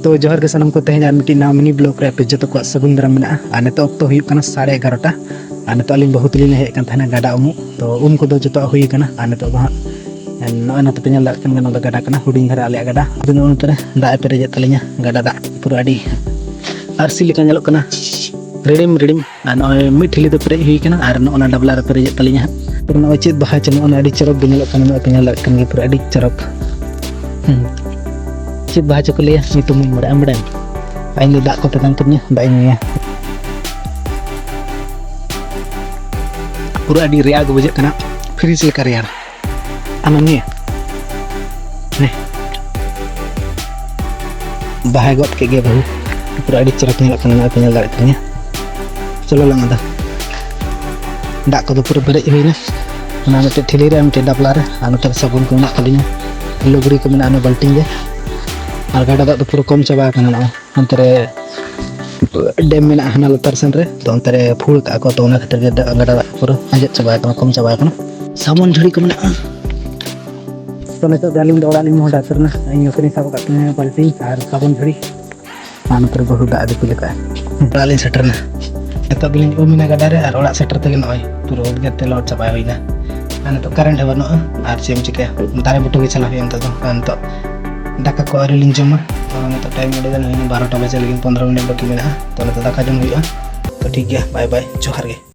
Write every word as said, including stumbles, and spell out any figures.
ᱛᱚ ᱡᱚᱦᱟᱨ ᱜᱮ ᱥᱟᱱᱟᱢ ᱠᱚ, ᱛᱮᱦᱮᱧ ᱟᱨ ᱢᱤᱫᱴᱤᱡ ᱱᱟᱣᱟ ᱢᱤᱱᱤ ᱵᱞᱚᱜ ᱨᱮ ᱟᱯᱮ ᱡᱚᱛᱚ ᱠᱚᱣᱟᱜ ᱥᱟᱹᱜᱩᱱ ᱫᱟᱨᱟᱢ ᱢᱮᱱᱟᱜᱼᱟ᱾ ᱟᱨ ᱱᱤᱛᱚᱜ ᱚᱠᱛᱚ ᱦᱩᱭᱩᱜ ᱠᱟᱱᱟ ᱥᱟᱲᱮ ᱮᱜᱟᱨᱚᱴᱟ᱾ ᱟᱨ ᱱᱤᱛᱚᱜ ᱟᱹᱞᱤᱧ ᱵᱟᱹᱦᱩ ᱛᱟᱹᱞᱤᱧ ᱞᱮ ᱦᱮᱡ ᱟᱠᱟᱱ ᱛᱟᱦᱮᱱᱟ ᱜᱟᱰᱟ ᱩᱢᱩᱜ, ᱛᱚ ᱩᱢ ᱠᱚᱫᱚ ᱡᱚᱛᱚᱣᱟᱜ ᱦᱩᱭ ᱟᱠᱟᱱᱟ᱾ ᱟᱨ ᱱᱤᱛᱚᱜ ᱫᱚ ᱦᱟᱸᱜ ᱱᱚᱜᱼᱚᱭ ᱱᱚᱛᱮ ᱯᱮ ᱧᱮᱞ ᱫᱟᱲᱮᱭᱟᱜ ᱠᱟᱱ ᱜᱮᱭᱟ, ᱱᱚᱣᱟ ᱫᱚ ᱜᱟᱰᱟ ᱠᱟᱱᱟ, ᱦᱩᱰᱤᱧ ᱫᱷᱟᱨᱟ ᱟᱞᱮᱭᱟᱜ ᱜᱟᱰᱟ᱾ ᱟᱫᱚ ᱱᱚᱜᱼᱚ ᱱᱚᱛᱮ ᱨᱮ ᱫᱟᱜ ᱮ ᱯᱮᱨᱮᱡᱮᱫ ᱛᱟᱹᱞᱤᱧᱟ, ᱜᱟᱰᱟ ᱫᱟᱜ ᱯᱩᱨᱟᱹ ᱟᱹᱰᱤ ᱟᱹᱨᱥᱤ ᱞᱮᱠᱟ ᱧᱮᱞᱚᱜ ᱠᱟᱱᱟ, ᱨᱤᱲᱤᱢ ᱨᱤᱲᱤᱢ᱾ ᱟᱨ ᱱᱚᱜᱼᱚᱭ ᱢᱤᱫ ᱴᱷᱤᱞᱤ ᱫᱚ ᱯᱮᱨᱮᱡ ᱦᱩᱭ ᱠᱟᱱᱟ, ᱟᱨ ᱱᱚᱜᱼᱚ ᱱᱟ ᱰᱟᱵᱞᱟ ᱨᱮ ᱯᱮᱨᱮᱡᱚᱜ ᱛᱟᱹᱞᱤᱧᱟ ᱦᱟᱸᱜ᱾ ᱯᱩᱨᱟᱹ ᱱᱚᱜᱼᱚᱭ ᱪᱮᱫ ᱵᱟᱦᱟ ᱪᱚ, ᱱᱚᱜᱼᱚ ᱱᱟ ᱟᱹᱰᱤ ᱪᱚᱨᱚᱠ ᱜᱮ ᱧᱮᱞᱚᱜ ᱠᱟᱱᱟ, ᱱᱚᱜᱼᱚᱭ ᱯᱮ ᱧᱮᱞ ᱫᱟᱲᱮᱭᱟᱜ ᱠᱟᱱ ᱜᱮᱭᱟ, ᱯᱩᱨᱟᱹ ᱟᱹᱰᱤ ᱪᱚᱨᱚᱠ᱾ ᱦᱩᱸ᱾ ᱪᱮᱫ ᱵᱟᱦᱟ ᱪᱚ ᱠᱚ ᱞᱟᱹᱭᱟ, ᱧᱩᱛᱩᱢ ᱵᱟᱹᱧ ᱵᱟᱲᱟᱭᱟ, ᱟᱢ ᱵᱟᱲᱟᱭᱟᱢ? ᱟᱨ ᱤᱧ ᱫᱚ ᱫᱟᱜ ᱠᱚ ᱛᱮᱛᱟᱝ ᱠᱟᱹᱫᱤᱧᱟ, ᱫᱟᱜ ᱤᱧ ᱧᱩᱭᱟ᱾ ᱯᱩᱨᱟᱹ ᱟᱹᱰᱤ ᱨᱮᱭᱟᱲ ᱜᱮ ᱵᱩᱡᱷᱟᱹᱜ ᱠᱟᱱᱟ, ᱯᱷᱨᱤᱡᱽ ᱞᱮᱠᱟ ᱨᱮᱭᱟᱲ᱾ ᱟᱢᱮᱢ ᱧᱩᱭᱟ? ᱱᱮ᱾ ᱵᱟᱦᱟᱭ ᱜᱚᱫ ᱠᱮᱫ ᱜᱮ ᱵᱟᱹᱦᱩ᱾ ᱯᱩᱨᱟᱹ ᱟᱹᱰᱤ ᱪᱚᱨᱚᱠ ᱧᱮᱞᱚᱜ ᱠᱟᱱᱟ, ᱱᱚᱜᱼᱚᱭ ᱯᱮ ᱧᱮᱞ ᱫᱟᱲᱮᱭᱟᱜ ᱠᱟᱱ ᱜᱮᱭᱟ᱾ ᱪᱚᱞᱚ ᱞᱟᱝ ᱟᱫᱟ᱾ ᱫᱟᱜ ᱠᱚᱫᱚ ᱯᱩᱨᱟᱹ ᱯᱮᱨᱮᱡ ᱦᱩᱭᱱᱟ᱾ ᱚᱱᱟ ᱢᱤᱫᱴᱮᱡ ᱴᱷᱤᱞᱤ ᱨᱮ, ᱢᱤᱫᱴᱮᱡ ᱰᱟᱵᱞᱟ ᱨᱮ, ᱟᱨ ᱱᱚᱛᱮ ᱨᱮ ᱥᱟᱵᱚᱱ ᱠᱚ ᱢᱮᱱᱟᱜ ᱛᱟᱹᱞᱤᱧᱟ᱾ ᱞᱩᱜᱽᱲᱤ ᱠᱚ ᱢᱮᱱᱟᱜᱼᱟ ᱚᱱᱟ ᱵᱟᱹᱞᱴᱤᱱ ᱨᱮ᱾ ᱟᱨ ᱜᱟᱰᱟ ᱫᱟᱜ ᱫᱚ ᱯᱩᱨᱟᱹ ᱠᱚᱢ ᱪᱟᱵᱟ ᱟᱠᱟᱱᱟ ᱱᱚᱜᱼᱚᱭ᱾ ᱚᱱᱛᱮ ᱨᱮ ᱰᱮᱢ ᱢᱮᱱᱟᱜᱼᱟ ᱦᱟᱱᱟ ᱞᱟᱛᱟᱨ ᱥᱮᱱ ᱨᱮ, ᱛᱚ ᱚᱱᱛᱮ ᱨᱮ ᱯᱷᱩᱞ ᱠᱟᱜᱼᱟ ᱠᱚ, ᱛᱚ ᱚᱱᱟ ᱠᱷᱟᱹᱛᱤᱨ ᱜᱮ ᱫᱟᱜ, ᱜᱟᱰᱟ ᱫᱟᱜ ᱯᱩᱨᱟᱹ ᱟᱸᱡᱮᱫ ᱪᱟᱵᱟ ᱟᱠᱟᱱᱟ, ᱠᱚᱢ ᱪᱟᱵᱟ ᱟᱠᱟᱱᱟ᱾ ᱥᱟᱵᱚᱱ ᱡᱷᱟᱹᱲᱤ ᱠᱚ ᱢᱮᱱᱟᱜᱼᱟ᱾ ᱛᱚ ᱱᱤᱛᱚᱜ ᱫᱚ ᱟᱹᱞᱤᱧ ᱫᱚ ᱚᱲᱟᱜ ᱞᱤᱧ ᱢᱚᱦᱰᱟ ᱩᱛᱟᱹᱨ ᱮᱱᱟ᱾ ᱤᱧ ᱱᱚᱛᱮ ᱨᱤᱧ ᱥᱟᱵ ᱟᱠᱟᱫ ᱛᱤᱧᱟᱹ ᱵᱟᱹᱞᱴᱤᱱ ᱟᱨ ᱥᱟᱵᱚᱱ ᱡᱷᱟᱹᱲᱤ᱾ ᱟᱨ ᱱᱚᱛᱮ ᱨᱮ ᱵᱟᱹᱦᱩ ᱫᱟᱜ ᱮ ᱫᱤᱯᱤᱞ ᱟᱠᱟᱫᱼᱟ᱾ ᱚᱲᱟᱜ ᱞᱤᱧ ᱥᱮᱴᱮᱨ ᱮᱱᱟ᱾ ᱱᱤᱛᱚᱜ ᱫᱚᱞᱤᱧ ᱩᱢ ᱮᱱᱟ ᱜᱟᱰᱟ ᱨᱮ, ᱟᱨ ᱚᱲᱟᱜ ᱥᱮᱴᱮᱨ ᱛᱮᱜᱮ ᱱᱚᱜᱼᱚᱭ ᱯᱩᱨᱟᱹ ᱩᱫᱽᱜᱟᱹᱨ ᱛᱮ ᱞᱚᱦᱚᱫ ᱪᱟᱵᱟ ᱦᱩᱭᱱᱟ᱾ ᱟᱨ ᱱᱤᱛᱚᱜ ᱠᱟᱨᱮᱱᱴ ᱦᱚᱸ ᱵᱟᱹᱱᱩᱜᱼᱟ, ᱟᱨ ᱪᱮᱫ ᱮᱢ ᱪᱤᱠᱟᱹᱭᱟ, ᱫᱟᱨᱮ ᱵᱩᱴᱟᱹ ᱜᱮ ᱪᱟᱞᱟᱜ ᱦᱩᱭᱩᱜᱼᱟ ᱱᱤᱛᱚᱜ ᱫᱚ᱾ ᱟᱨ ᱱᱤᱛᱚᱜ ᱫᱟᱠᱟ ᱠᱚ ᱟᱹᱣᱨᱤ ᱞᱤᱧ ᱡᱚᱢᱟ, ᱛᱚ ᱱᱤᱛᱚᱜ ᱴᱟᱭᱤᱢ ᱟᱹᱰᱤ ᱜᱟᱱ ᱦᱩᱭᱱᱟ, ᱵᱟᱨᱚᱴᱟ ᱵᱟᱡᱮ ᱞᱟᱹᱜᱤᱫ ᱯᱚᱱᱫᱽᱨᱚ ᱢᱤᱱᱤᱴ ᱵᱟᱹᱠᱤ ᱢᱮᱱᱟᱜᱼᱟ᱾ ᱛᱚ ᱱᱤᱛᱚᱜ ᱫᱟᱠᱟ ᱡᱚᱢ ᱦᱩᱭᱩᱜᱼᱟ᱾ ᱛᱚ ᱴᱷᱤᱠ ᱜᱮᱭᱟ, ᱵᱟᱭ ᱵᱟᱭ, ᱡᱚᱦᱟᱨ ᱜᱮ᱾